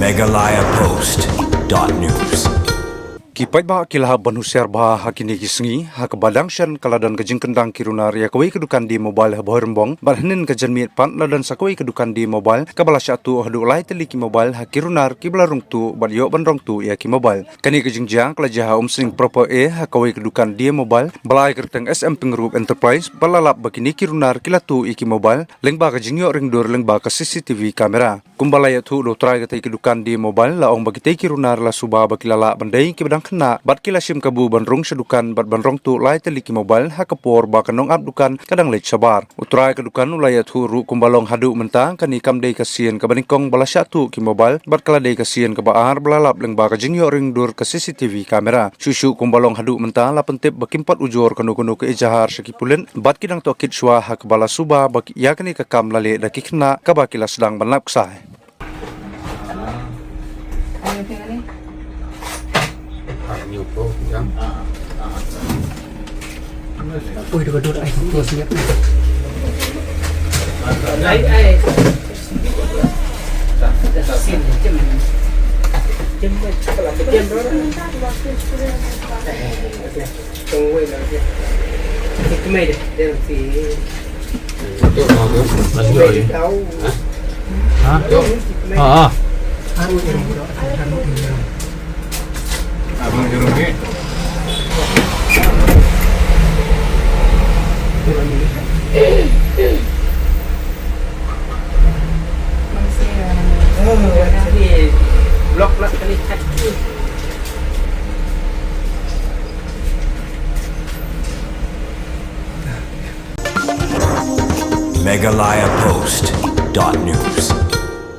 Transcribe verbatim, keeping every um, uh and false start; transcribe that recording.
Meghalaya Post dot news. Ki paidbah ki la hap ban husiar bha ha kine ki sngi, ha kaba dang shen ka la don ka jingkyndang ki runar ïa kawei ka dukan Dia Mobile ha Bhoirymbong, bad hynnin ka janmiet pat la don sa kawei ka dukan Dia Mobile kaba la shah tuh haduh lai tylli ki mobile ha ki runar kiba la rung tuh bad ïoh ban rung tuh ïa ki mobile. Kane ka jingjia ka la jia ha Umsning Proper A ha kawei ka dukan Dia Mobile ba la ai kyrteng S M Pyngrope Enterprise, ba la lap ba kine ki runar ki la tuh ïa ki mobile lyngba ka jingïoh ring dur lyngba ka C C T V camera. Kumba la ïathuh da u trai katei ka dukan Dia Mobile, la ong ba kitei ki runar la suba ba ki la lah ban dei kiba dang khynnah bad ki la shim kabu ban rung sha dukan bad ban rung tuh lai tylli ki mobile ha ka por ba ka nongap dukan ka dang leit shabar. U trai ka dukan u la ïathuh ruh kumba long haduh mynta kane kam dei ka sien kaba nyngkong ba la shah tuh ki mobile bad ka la dei ka sien kaba ar ba la lap lyngba ka jingïoh ring dur ka C C T V camera. Shuh shuh kumba long haduh mynta la pyntip ba kim pat ujor kano kano ka ejahar sha ki pulit bad ki dang tohkit shuwa ha kaba la suba ba ki, ïa kane ka kam la leh da ki khynnah kaba ki la sdang ban lap ksai. Ui, da ka dur ai, dur siap. Ai, ai. Sin, jam. Jam, jam, jam. Tunggu lagi. Itu mai deh, dia nanti. Ha? Ha, ha. Blok nak kali kaki. Meghalaya Post dot news.